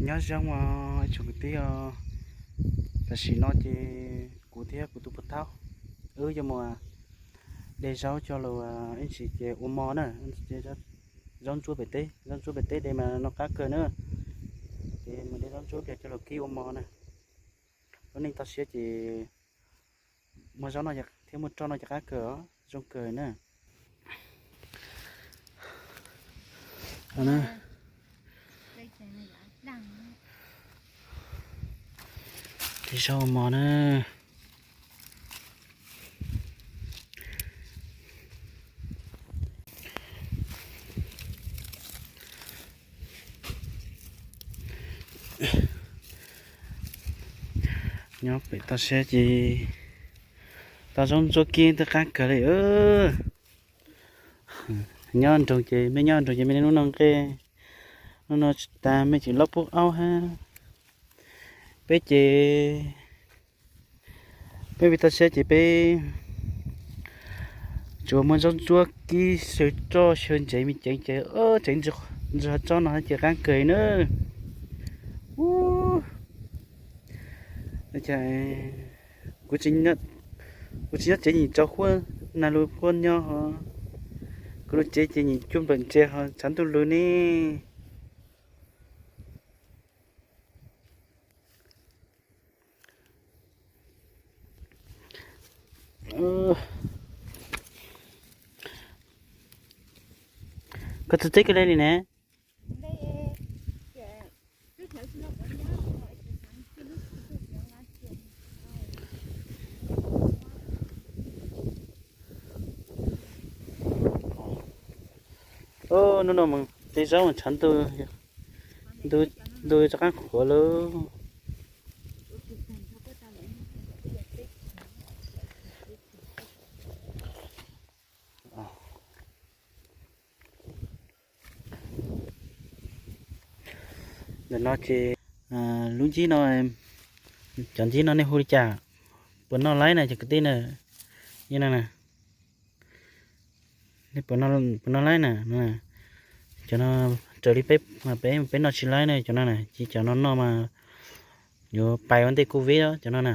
Nyob zoo os ib tsoom kwv tij os, tam sim no ces kuv thiab kuv tus pog thaub wb yuav mus de zaub coj los ib ntsis ces ua mov na. Zaub ntsuab pem teb, zaub ntsuab pem teb de mas noj qab kawg na. Ces mus de zaub ntsuab kiag coj los kib ua mov na. Lub neej toj siab ces muaj zaub no thiab muaj roj no ces qab kawg os, zoo kawg na. De zaub ua mov na. Nyob pem toj siab ces tau zaub ntsuab kib twb qab kawg li. Nyob nroog ces mej nyob nroog ces mej niaj hnub noj nqaij, hnub no tsis tas mej tseem laub pub aub hab. Peb ces peb pem toj siab ces peb tsuas muaj zaub ntsuab kib xyaw roj xyaw ntsev me ceev ces tseem ntsis qhov tsob no ces qab kawg na. Kuv tsis nyob tsev nyim tsaus huab, nag lug huab nyob ho, kuv lub tsev ces nyim cuaj nplawm ntse ho tshav ntuj lug ne. Koj txawj teb kawg le li ne. Hnub no mus de zaub mas tshav ntuj, ntuj rov qab qhuav lawm. Ntawm no ces lub ncib no, cov ncib no nej hu li cas? Puas noj laib na cov kwv tij na? Nej puas noj laib na? Cov no raws li peb, peb noj tsis laib na cov no na, ces cov no noj mas yuav pais ua ntej covid cov no na.